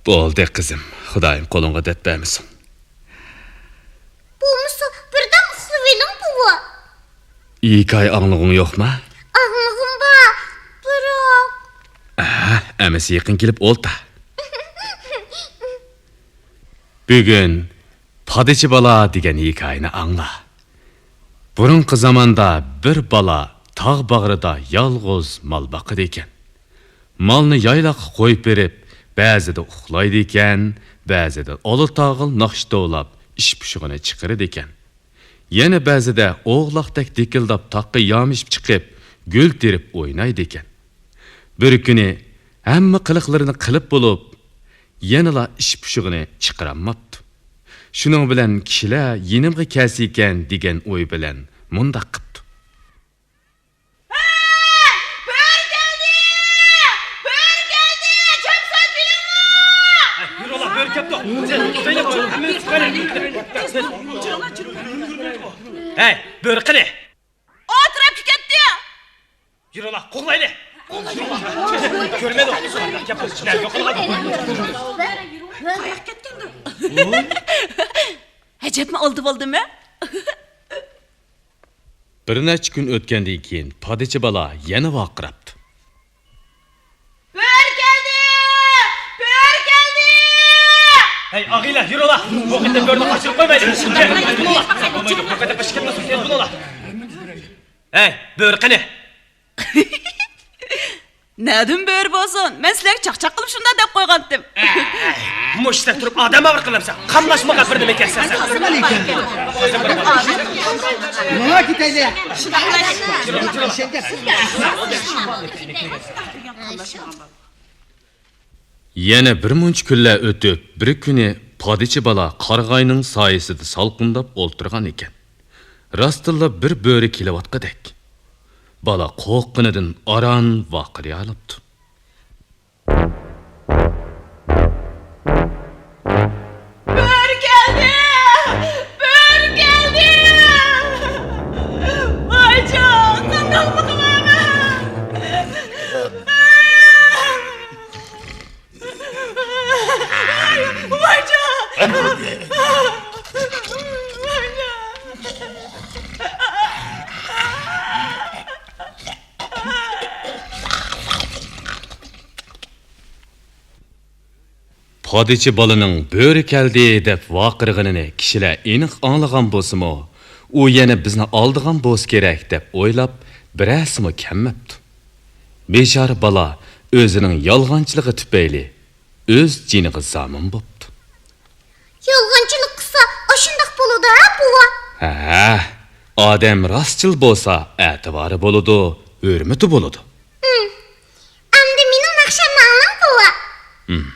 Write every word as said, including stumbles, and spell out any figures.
بولدى، قىزىم، خۇدايىم قولۇڭغا دەرد بەرمىسۇن. بولمىسا، بىردەم ئۇخلىۋېلىڭ، بوۋا. ھېكايە ئاڭلىغۇڭ يوقما؟ ئاڭلىغۇم بار، بىراق. ئەھە، ئەمىسە يېقىن كېلىپ ئولتۇر. بۈگۈن پادىچى بالا دېگەن ھېكايىنى ئاڭلا. بۇرۇنقى زاماندا بىر بالا تاغ باغرىدا يالغۇز مال باقىدىكەن. مالنى يايلاققا قويۇپ بېرىپ، بەزىدە ئۇخلايدىكەن، بەزىدە ئالا تاغىل ناخشا توۋلاپ، ئىش پۇشۇقىنى چىقىرىدىكەن. يەنە بەزىدە ئوغلاقتەك دىكىلداپ تاغقا يامىشىپ چىقىپ، گۈل تېرىپ ئوينايدىكەن. بىر كۈنى ھەممە قىلىقلىرىنى قىلىپ بولۇپ، يەنىلا ئىش پۇشۇقىنى چىقىرالماپتۇ. شۇنىڭ بىلەن كىشىلەر يېنىمغا كەلسىكەن دېگەن ئوي بىلەن مۇنداق قىپتۇ. ھە! بۆرە كەلدى! بۆرە كەلدى! چاپسان كېلىڭلار! ھەي، يۈرۈڭلار، بۆرە كەپتۇ. ھەي، بۆرە قېنى؟ ئۇ تەرەپكە كەتتى. يۈرۈڭلار، قوغلايلى. كۆرمىدىڭ؟ نەگە يوقالغان؟ قاياققا كەتكەندۇ؟ ئەجەبمۇ ئالدى بولدىمۇ؟ بىر نەچچە كۈن ئۆتكەندىن كېيىن پادىچى بالا يەنە ۋارقىراپتۇ. بۆرە كەلدى! بۆرە كەلدى! ھەي، ئاغىنىلەر، يۈرۈڭلار! بۇ قېتىم بۆرىنى قاچۇرۇپ قويمايلى! بولمايدۇ، بۇ قېتىم ئىشىكىمنى سوقۇپ بولۇڭلار! ھەي، بۆرە قېنى؟ نەدىن بۆرە بولسۇن؟ مەن سىلەرگە چاقچاق قىلىپ شۇنداق دەپ قويغانتىم. مۇشۇ سەن تۇرۇپ ئادەم ئاغرىق قىلامسەن؟ قاملاشمىغان بىر نېمە ئىكەنسەن سەن. ماڭا كېتەيلى. يەنە بىر مۇنچە كۈنلەر ئۆتۈپ، بىر كۈنى پادىچى بالا قارىغاينىڭ سايىسىدا سالقىنداپ ئولتۇرغان ئىكەن. راستتىنلا بىر بۆرە كېلىۋاتقۇدەك. بالا قورققىنىدىن ئاران ۋارقىرىيالاپتۇ. بۆرە كەلدى! بۆرە كەلدى! ۋايجان، قانداقمۇ قىلىمەن؟ ۋايجان! ۋايجان! پادىچى بالىنىڭ بۆرە كەلدى دەپ ۋارقىرىغىنىنى كىشىلەر ئېنىق ئاڭلىغان بولسىمۇ، ئۇ يەنە بىزنى ئالدىغان بولسا كېرەك دەپ ئويلاپ، بىرەرسىمۇ كەلمەپتۇ. بىچارە بالا ئۆزىنىڭ يالغانچىلىقى تۈپەيلى ئۆز جېنىغا زامىن بوپتۇ. يالغانچىلىق قىلسا، ئاشۇنداق بولىدۇ ھە، بوۋا؟ ھە، ئادەم راستچىل بولسا، ئەتىۋارى بولىدۇ، ھۆرمىتى بولىدۇ. ھىم. ئەمدى مېنىڭ ناخشامنى ئاڭلاڭ، بوۋا. ھىم.